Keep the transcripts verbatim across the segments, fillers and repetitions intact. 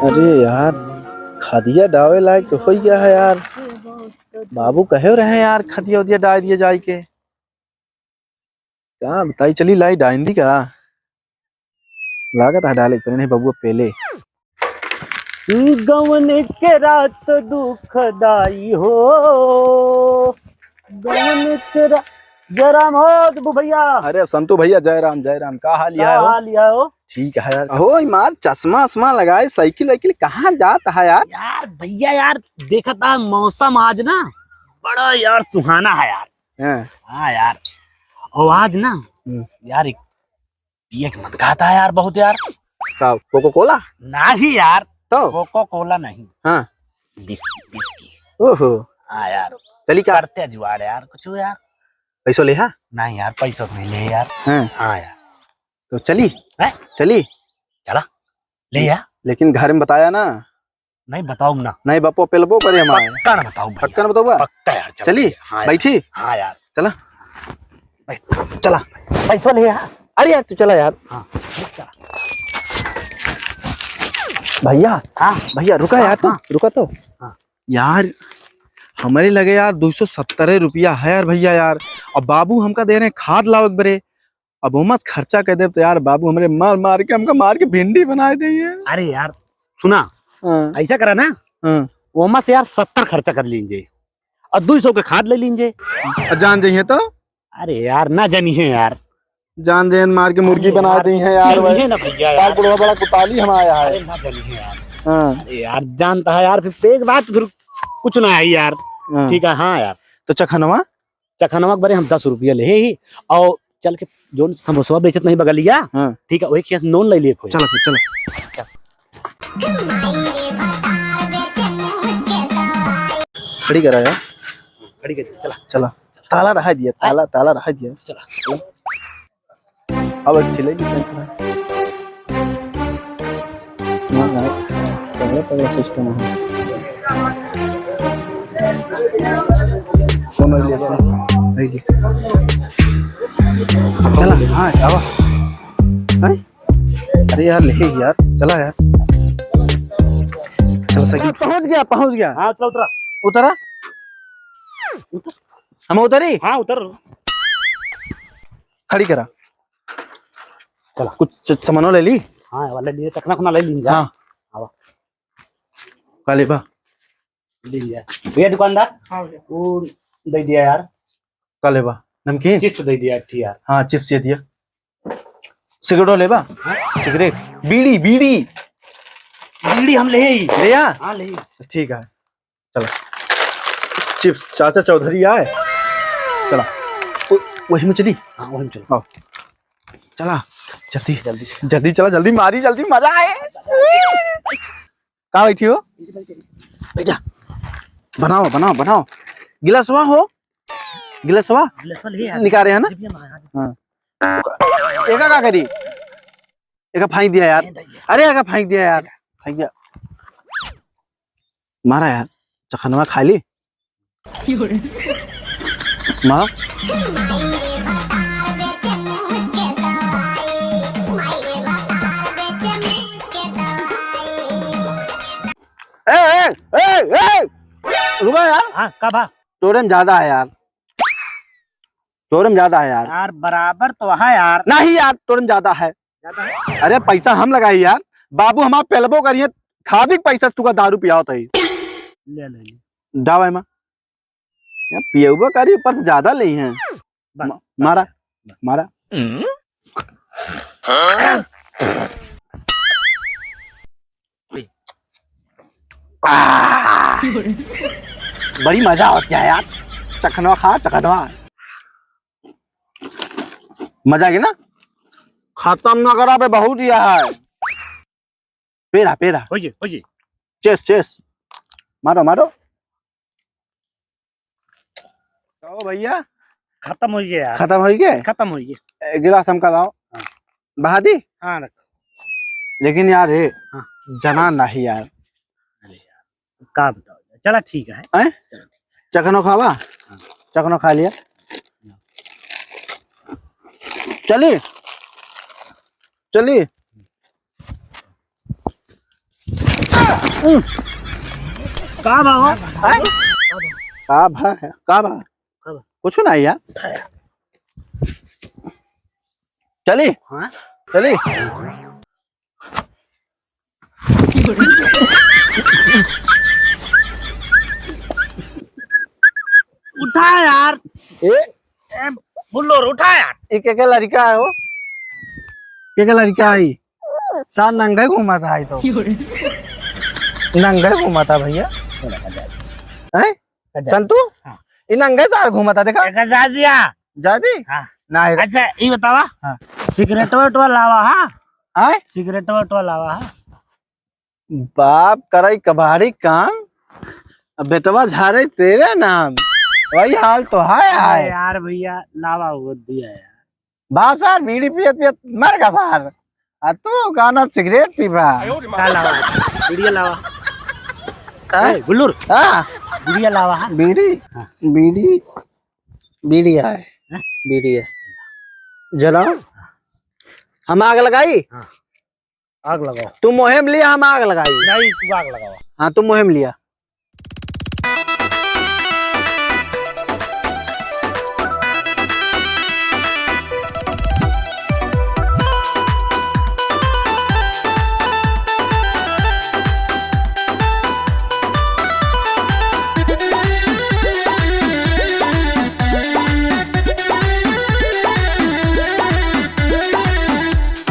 अरे यार, खदिया डावे लायक तो होइ गया है यार। बाबू कहे रहे यार, खदिया उदिया डाल दिया जाए के। का बताई, चली लाई डाइन दी का? लागत है डाले के पड़े, नहीं बबुआ पहले। गवन के रात दुखदाई हो, गवन के रा-, जय राम हो दीपू भैया। अरे संतू भैया, जय राम, जय राम। का हाल का है हो? हाल है हो? ठीक है यार। हो इमार, चश्मा उश्मा लगाए, साइकिल वाइकिल कहाँ जात है यार? यार भैया यार, देखत है मौसम आज ना बड़ा यार सुहाना है यार। हाँ। हाँ यार, और आज ना हम्म। यार एक पिए के मन कहता है यार, बहुत यार। का, कोको कोला? नहीं यार, तो? कोको कोला नहीं। हाँ। विस्की, विस्की। ओहो। हाँ यार। चली का? करते जुआड़ यार, कुछ हो यार। पैसो ले हा? नहीं यार, पैसो नहीं ले यार। हाँ। हाँ यार। तो चली? हैं? चली? चला, ले आ। लेकिन घर में बताया ना। नहीं बताऊँ ना। नहीं बापो, पेलबो करे हमारे। पक्का ना बताऊँ भैया। पक्का ना बताऊँ बा? पक्का यार, चला चली? भैया। हाँ यार। बैठी? हाँ यार। चला। बैठ। चला। पैसो ले आ। अरे यार, तू चला यार। हाँ, चला। भैया, हाँ। भैया, रुका हाँ, यार, तू, हाँ। रुका तो। हाँ। यार, हमरे लगे यार, दो सौ सत्तर रुपया है यार, भैया यार। अब बाबू हमका दे रहे हैं खाद लावे के बरे। अब ओमा से खर्चा कर देब तो यार, बाबू हमरे मार मार के, हमका मार के भिंडी बनाए देइहैं। अरे यार, सुना, हाँ। ऐसा करा ना, हाँ। ओमा से यार सत्तर खर्चा कर लीन जे, और दो सौ के खाद ले लीन जे। और जान जइहैं तो? अरे यार, ना जनिहैं यार। जान जइहैं, मार के मुर्गी अरे बना यार, देइहैं यार, जनिहैं भाई। ना भैया साल यार। बुढ़वा बड़ा कुटाली हम आया है। अरे ना जनिहैं यार। हाँ। अरे यार, जानता है यार, फिर पेट बात फिर कुछ ना आई यार। हाँ। ठीक है, हाँ यार। तो चखनवा? चखनवा के बरे हम दस रुपया लेहे ही, और चल के जोन समोसवा बेचत नहीं बगलिया, हाँ। ठीक है, वही खेस नोन ले लिए कोई। चलो फिर, चलो। खड़ी करा यार। खड़ी कर, चला। चला। ताला रहा दिया, ताला, ताला रहा दिया। चला। अब एक सिलाई भी कैंसिल है। ना, ना, तगड़ा, तगड़ा सिस्टम है। कौन आई लिया, कौन? आई लिया। चला, हाँ, आवा। हैं? अरे यार, ले यार, चला यार। चला, साइकिल। पहुंच गया, पहुंच गया। हाँ, उतरा, उतरा। उतरा? हम उतरी? हाँ, उतर। खड़ी करा। चला। कुछ च-, सामानो ले ली? हाँ, वाला लिए, चखना खुना ले ली जा। हाँ। आवा। का लेबा? ले लिया। भैया दुकानदार, हाँ भैया। वो दे दिया यार। का लेबा? नमकीन? चिप्स दे दिया एक ठे यार। हाँ, चिप्स दे दिया। सिगरेटो लेबा? हाँ? सिगरेट? बीड़ी, बीड़ी। बीड़ी हम ले ही। ले आ? हाँ, ले ही। ठीक है। चला। चिप्स, चाचा चौधरी आए। चला। ओ, वही में चली? हाँ, वही में चलो। आओ। चला। जल्दी, जल्दी। जल्दी चला, जल्दी मारी, जल्दी मजा आए। का बैठी हो? बैठा। बनाओ, बनाओ, बनाओ। गिलासवा हो? गिलासवा? गिलासवा ले आ। निकाल रहे हैं ना? जिबिया में, हाँ। हाँ। एका का करी? एका फेंक दिया यार। नहीं, नहीं, नहीं। अरे, एका फेंक दिया यार। फेंक दिया। मारा यार, चखनवा खा ली। माँ। ए, ए, ए, ए! रुका यार। हाँ, का बा? तोरे में ज्यादा है यार। तोरे में ज्यादा है यार। यार, बराबर तो है यार। नहीं यार, तोरे में ज्यादा है। ज्यादा है? अरे, पैसा हम लगाई यार, बाबू हमार पेलबो करिए, खादी के पैसा तुका दारू पियावत है। ले, ले, ले। जाओ एमा। यार, पियउबो करी, ऊपर से ज्यादा लेइहैं। बस, म-, बस, मारा, बस। मारा। आह! बड़ी मजा आवत है यार, चखनवा खा, चखनवा। मजा आ गया ना? खत्म ना करा बे, बहुत यह है। पेरा, पेरा। होइए, होइए। Chest, chest। मारो, मारो। कहो भैया। खत्म होइ गया यार। खत्म होइ गया? खत्म होइ गया। ए, गिलास हमका लाओ। हाँ। बहा दी? हाँ, रख। लेकिन यार, हे, हाँ। जना नहीं यार। अरे यार, का बताओ? चला, ठीक है। हैं? चला, ठीक। चखनो खावा? हाँ। चखनो खा लिया। चली? चली? का बा हो? हैं? का बा? का बा? का बा? कुछ ना यार। चली? हाँ? चली? उठा यार। ए? ए, बुल्लोर, उठा यार। ई के के लड़का है हो? के के लड़का है? सार नंगे घूमत है तो। नंगे घूमत है भैया। हैं? अच्छा। संतू? हाँ। ई नंगे सार घूमत है, देखा? एका जा दिया। जा दी? हाँ। ना है। अच्छा, ई बतावा। हाँ। सिगरेटवा उटवा लावा, हाँ? आय? सिगरेटवा उटवा लावा, हाँ? बाप करे कबाड़ी काम, अब बेटवा झारे तेरे नाम। वही हाल तो है, अरे है। यार भैया, लावा वो दिया यार। बाप सार बीड़ी पियत पियत मर गया सार। आ तू गाना सिगरेट पीबा। का लावा? बीड़िया लावा। हैं? ए, गुल्लूर। हाँ। बीड़िया लावा, हाँ। बीड़ी? हाँ। बीड़ी, बीड़ी है। हैं? बीड़ी है। जलाओ। हम आग लगाई? हाँ। आग लगाओ। तू मुहिम लिया, हम आग लगाई। नहीं, तू आग लगाओ। हाँ, तू मुहिम लिया।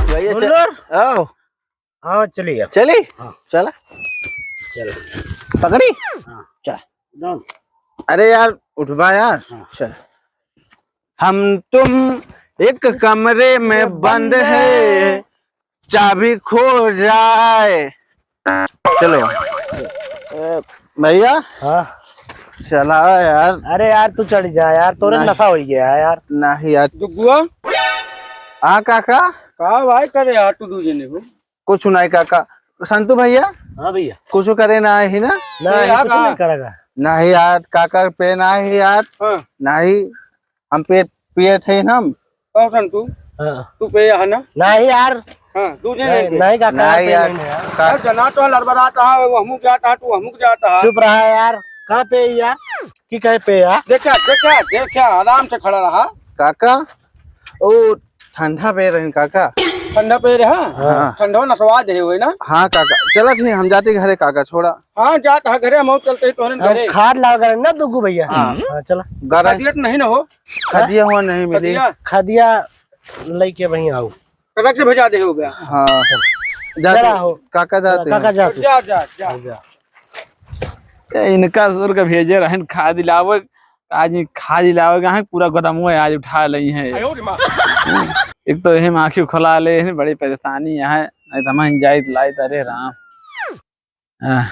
भैया, च-, बोलो। आओ। हाँ, चलिए। चली? हाँ। चला। चल। पकड़ी? हाँ। चला। जाओ। अरे यार, उठबा यार। हाँ। चल। हम तुम एक कमरे में बंद है, चाबी खो जाए। चलो। ए, भैया। हाँ। चला यार। अरे यार, तू चढ़ जा यार, तोरे नहीं। नशा हो गया है यार। नहीं यार। दुगुआ। हाँ काका। का भाई करे यार, तू दू जने हो। कुछ नहीं काका। संतू भैया। हाँ भैया। कुछ करे ना ही ना? ना, ये ये कुछ का? नहीं करेगा। नहीं यार, काका पे ना ही यार। हाँ। नहीं, हम पे पिए थे ना हम। कहो संतू। हाँ। तू पे है ना? नहीं यार। हाँ, दूजे नहीं, नहीं पे। नहीं काका, नहीं पे यार, नहीं यार। का- अब जना तो लड़बड़ात है, वो हमू जात है, तू हमू जात है। चुप रहा यार। कहाँ पे यार? की कहे पे यार? देखा, देखा, देखा, आराम से खड़ा रहा। काका, ओ ठंडा पे रहन काका। ठंडा पे रहा? हाँ। ठंडो नसवा दे हुए ना? हाँ काका, चलत ही हम जाते घरे काका, छोड़ा। हाँ, जात हा घरे, हम चलते ही तोहरे हम घरे। खाद लावा करें ना दुगु भैया। हाँ। हाँ, चला। गरम। खदियत नहीं ना हो? खदिया हुआ नहीं मिली। खदिया? खदिया लइके वहीं आओ। ट्रक से भेजा दे हो गया। हाँ। जा चला तू, हो। काका जा चला, तू। काका जा तू। जा, जा, जा। जा। ए, इनका सुर के भेजे रहन खाद लावे, आज ये खाद लावे गए हैं, पूरा गोदामुआ आज उठा लई हैं। आयो रे माँ। एक तो यही में आँखी खोला ले हैं, बड़ी परेशानी है, नहीं तो हम जाइत लाइत, अरे राम। आह।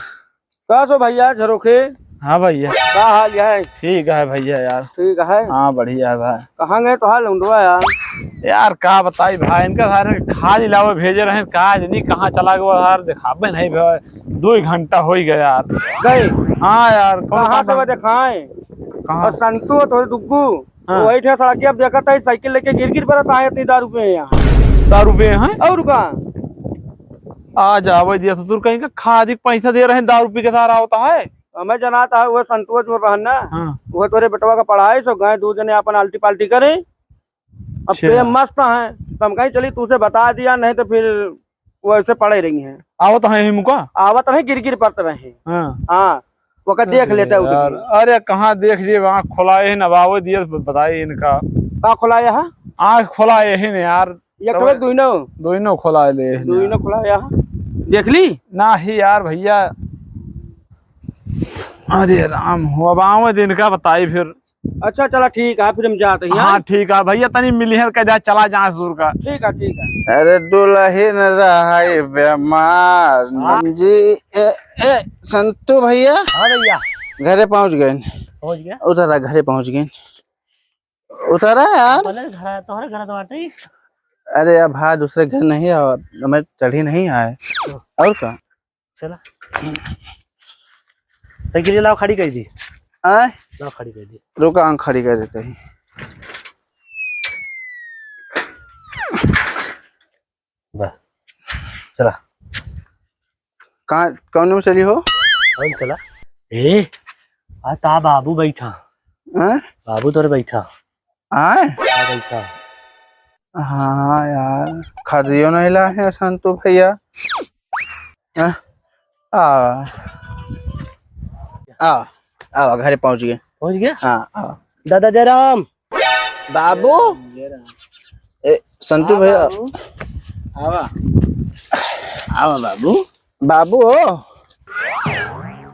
का सो भैया झरोखे? हाँ भैया। का हाल है? ठीक है भैया यार। ठीक है। हाँ बढ़िया है भाई। कहाँ गए तो हाल लौंडवा यार? यार का बताई भाई, इनका सारे खाद लावे भेजे रहे, का जनी कहाँ चला गया यार, देखाबे नहीं भाई। दो ही घंटा हो ही गया यार। गए? हाँ यार, कौन कहाँ से काम वो देखाए? कहाँ? और संतू और तोरे दुग्गू, हाँ। वही ठे सड़किया पे देखत है, साइकिल लेके गिर गिर पड़त है इतनी दारू पे यहाँ। दारू पे हैं? और का? आ जावे दिया ससुर कहीं का, खादी के पैसा दे रहे हैं, दारू पी के सारा होता है। हमें जनाता है, वो संतोष वो रहन ना, हाँ। वो तोरे बेटवा का पढ़ाई, सो गए दू जने अपन आल्टी पाल्टी करे। अब अच्छा। प्रेम मस्त है, तो हम कहीं चली, तू से बता दिया, नहीं तो फिर वो ऐसे पड़े रही हैं। आवत है हिमुका? आवत नहीं, गिर गिर पड़त रहे। हाँ। हाँ, वो का देख अरे लेते हैं यार, उधर। अरे कहाँ देख लिए, आँख खोलाए हैं, नवावे दिए, बताए इनका। का खोलाया है? आँख खोलाए हैं यार। एक तब ठो दुइनो? दुइनो खोलाए ले हैं दुइनो यार। खोलाया है। देख ली? ना ही यार भैया। अरे राम हो, अब आवे दिन का बताई फिर। अच्छा, चला ठीक है, फिर हम जाते हैं, हाँ, हाँ? ठीक है भैया, तनी मिलिहर का जा, चला जा ससुर का। ठीक है, ठीक है। अरे दुलहिन रहइ बेमार, हाँ। जी, ए, ए, संतू भैया। हाँ भैया। घरे पहुँच गए। पहुँच गया? उतरा, घरे पहुँच गए। उतरा यार। बोले घर, तोहरे घर तो बाटे ही। अरे अब हाँ, दूसरे घर नहीं आवा, हमें चढ़ी नहीं आए। तो और का? चला। साइकिल लाओ, खड़ी कर दी। आय? लाओ, खड़ी कर दी। रुका, हम खड़ी कर देते हैं। बस, चला। कहाँ, कौन में चली हो? कौन चला? ए, आ ता बाबू बैठा। हैं? बाबू तोरे बैठा। आए? आ बैठा। हाँ यार, खदियो नहीं ला है संतू भैया। हाँ? आ, आ, आ, घरे पहुँच गए। पहुँच गया? हाँ, आ। दादा जयराम। बाबू। ए, संतु हाँ भैया। बाबू। आवा। आवा बाबू। बाबू हो।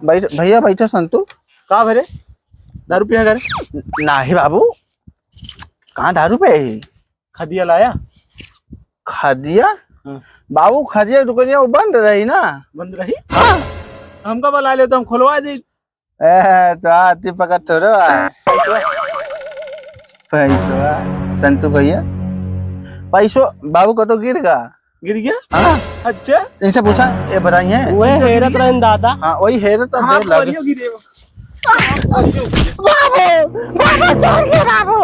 बैठ, भैया बैठो संतु। का भरे? दारू पिया करे? नाही बाबू। कहाँ दारू पे है? खदिया लाया? खदिया? हाँ। बाबू, खदिया के दुकनिया वो बंद रही ना? बंद रही? हाँ। हमका बुला ले तो हम खुलवा दी। ए, तो हाथी पकड़ थोड़ो आ। पैसवा, संतू भैया, पैसो बाबू कतो गिर गा। गिर गया? हाँ। अच्छा। इनसे पूछा, ये बताई है। वही हेरत रहन दादा। हाँ, वही हेरत रहन हम दादा। आपको वही गिरे। बाबू, बाबू, छोड़ दे बाबू।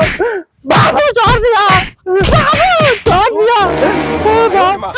बाबू, छोड़ दिया। बाबू, छोड़ दिया। ओ बाबू।